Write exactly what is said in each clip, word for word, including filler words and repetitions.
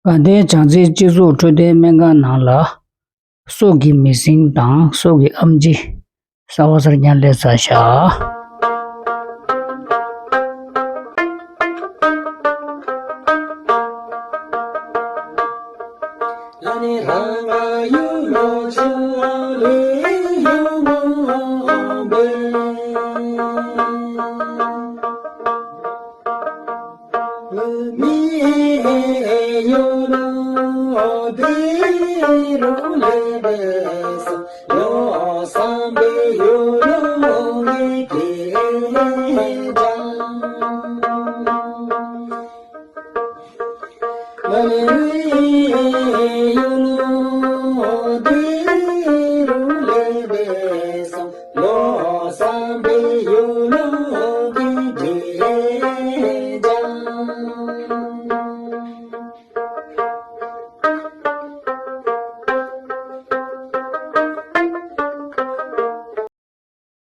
དགའ་ལྡན་བྱང་རྩེ་སྤྱི་ཚོགས་འཕྲོད་བསྟེན་སྨན་ཁང་ནང་ལ། སྲོག་གི་མི་སྲིན་དང་སྲོག་གི་ཨེམ་ཆི་གསར་པ་གསར་རྐྱང་སླེབས་ཚར་ཤག་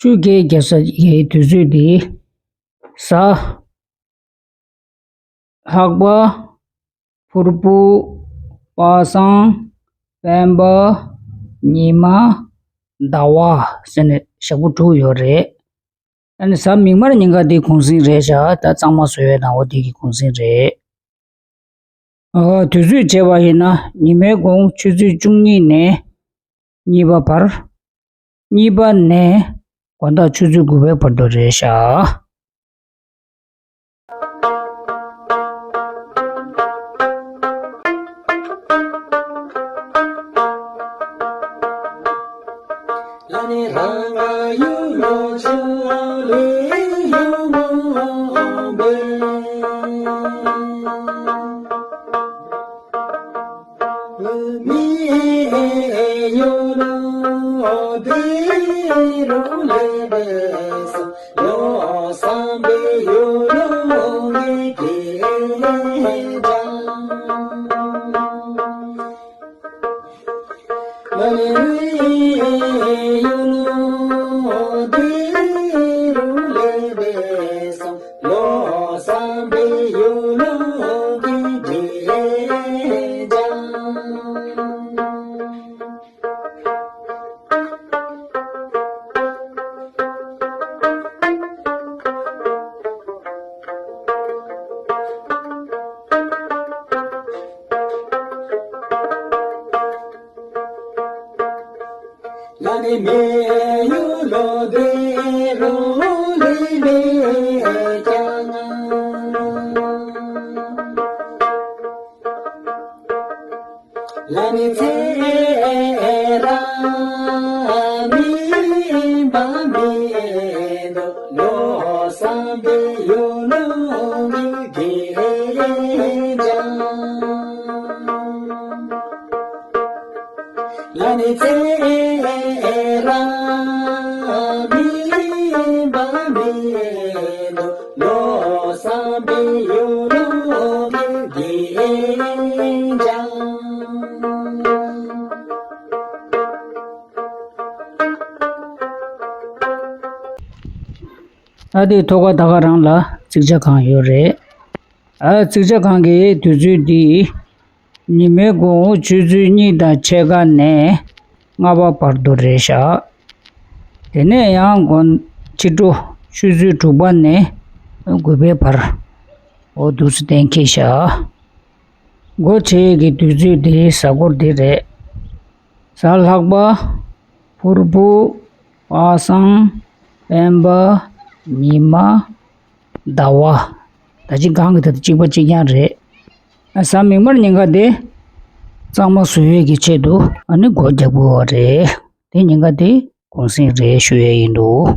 ཆུ་རྐྱལ་རྒྱག་ས་ཡི་དུས་ཚོད་འདི། གཟའ། ལྷག་པ། ཕུར་བུ། པ་སངས། སྤེན་པ། ཉི་མ། ཟླ་བ་ཟེར་ནས་ཞག་པོ་དྲུག་ཡོད་རེད། ཨ་ནི་གཟའ་མིག་དམར་ཉིན་ཀ་འདི་གུང་གསེང་རེད་ཤག་ད་གཙང་མ་བཟོ་ཡས་དང་འོ་དེ་གི་གུང་གསེང་རེད། ཨ། དུས་ཚོད་བྱས་པ་ཡིན་ན་ཉི་མའི་གུང་ཆུ་ཚོད་བཅུ་གཉིས་ནས་གཉིས་པ་བར། གཉིས་པ་ནས་དགོང་དག་ཆུ་ཚོད་དགུ་པའི་བར་དུ་རེད་ཤག་ཨ་དེ་ཐོག་ཁ་ད་ག་རང་ལ་རྩིག་ཇ་གང་ཡོད་རེད། ཨ་རྩིག་ཇ་གང་གི་དུས་ཚོད་འདི། ཉི་མའི་གུང་ཆུ་ཚོད་གཉིས་དང་ཕྱེད་ཀ་ནས་ལྔ་པ་བར་དུ་རེད་ཤག་དེ་ནས་ཡང་དགོང་ཕྱི་དྲོ་ཆུ་ཚོད་དྲུག་པ་ནས་དགུ་པའི་བར། འོ་འདུག་སེ་གཏན་འཁེལ་ཤག་སྒོ་ཕྱེ་ཡས་ཀྱི་དུས་ཚོད་འདི་གཟའ་འཁོར་འདི་རེད། གཟའ་ལྷག་པ། ཕུར་བུ། པ་སངས། སྤེན་པ། ཉི་མ། ཟླ་བ། ད་ཅི་གང་གི་ད་གཅིག་པ་གཅིག་རྐྱང་རེད། ཨ་གཟའ་མིག་དམར་ཉིན་ཀ་དེ་གཙང་མ་བཟོ་ཡས་ཀྱི་ཆེད་དུ་ཨ་ནི་སྒོ་རྒྱག་དགོས་པ་རེད། དེ་ཉིན་ཀ་དེ་གུང་གསེང་རེད་ཞུ་ཡས་ཡིན་འདུག